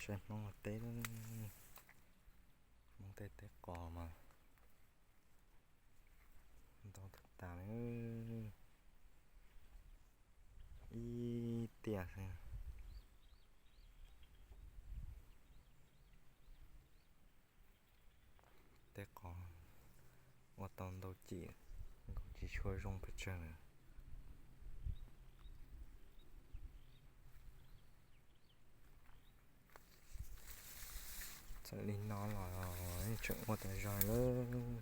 Tsaib Hmoob ua teb, Hmoob tej teb qos mas ntau tag tas li, ib tiaj xwb. Teb qos ua tau ntau cim, nkaus tsis tshua zoo pes tsawg lawm. Txawm li no los tseem ua tas zog lawm.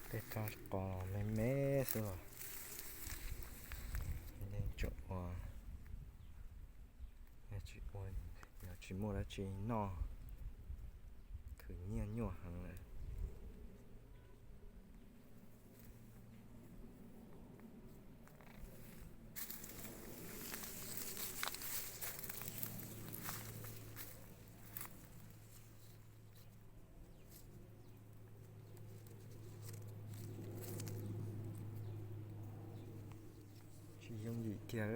Tej tsob qos me me xwb os. Yeej tseem ua, yog tsis ua, yog tsis muaj dab tsi noj, khwv nyiaj nyuaj heev lawm. Tsis yooj yim kiag.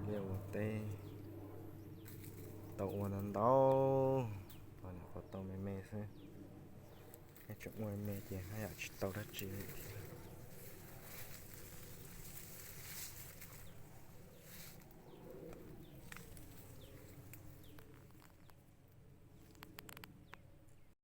Liaj ua teb tau ua ntau ntau, qos tau me me xwb. Tseem ua me ces haj yam tsis tau dab tsi li thiab.